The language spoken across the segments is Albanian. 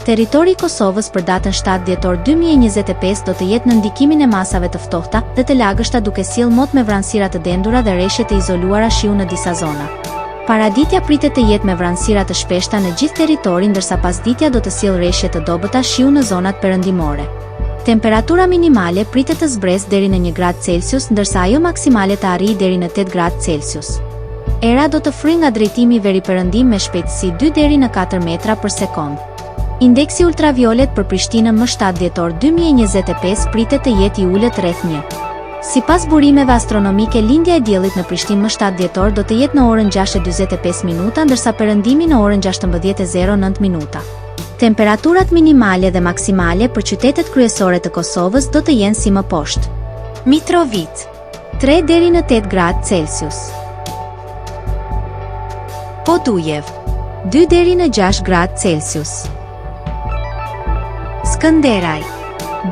Territori i Kosovës për datën 7 dhjetor 2025 do të jetë nën ndikimin e masave të ftohta dhe të lagështa duke sjellë mot me vranësira të dendura dhe reshje të izoluara shiu në disa zona. Paraditja pritet të jetë me vranësira të shpeshta në gjithë territorin ndërsa pasditja do të sjellë reshje të dobëta shiu në zonat perëndimore. Temperatura minimale pritet të zbresë deri në një gradë Celsius ndërsa ajo maksimale të arrijë deri në 8 gradë Celsius. Era do të fryjë nga drejtimi veriperëndim me shpejtësi 2 deri në 4 metra për sekondë. Indeksi ultraviolet për Prishtinën më 7 dhjetor 2025 pritet të jetë i ulët rreth 1. Sipas burimeve astronomike lindja e diellit në Prishtinë më 7 dhjetor do të jetë në orën 6:45 minuta ndërsa perëndimi në orën 16:09 minuta. Temperaturat minimale dhe maksimale për qytetet kryesore të Kosovës do të jenë si më poshtë. Mitrovicë 3 deri në 8 gradë Celsius. Podujevë 2 deri në 6 gradë Celsius. Skënderaj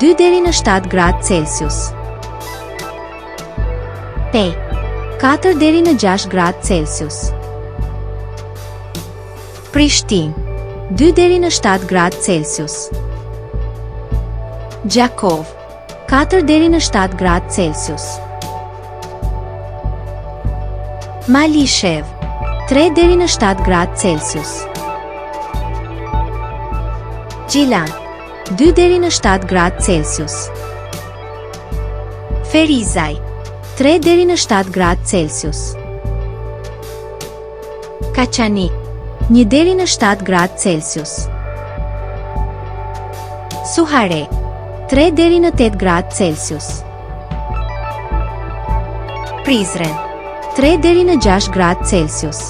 2 deri në 7 gradë Celsius. Pejë 4 deri në 6 gradë Celsius. Prishtinë 2 deri në 7 gradë Celsius. Gjakovë 4 deri në 7 gradë Celsius. Malishevë 3 deri në 7 gradë Celsius. Gjilan 2 deri në 7 gradë Celsius. Ferizaj 3 deri në 7 gradë Celsius. Kaçanik, 1 deri në 7 gradë Celsius. Suharekë, 3 deri në 8 gradë Celsius. Prizren, 3 deri në 6 gradë Celsius.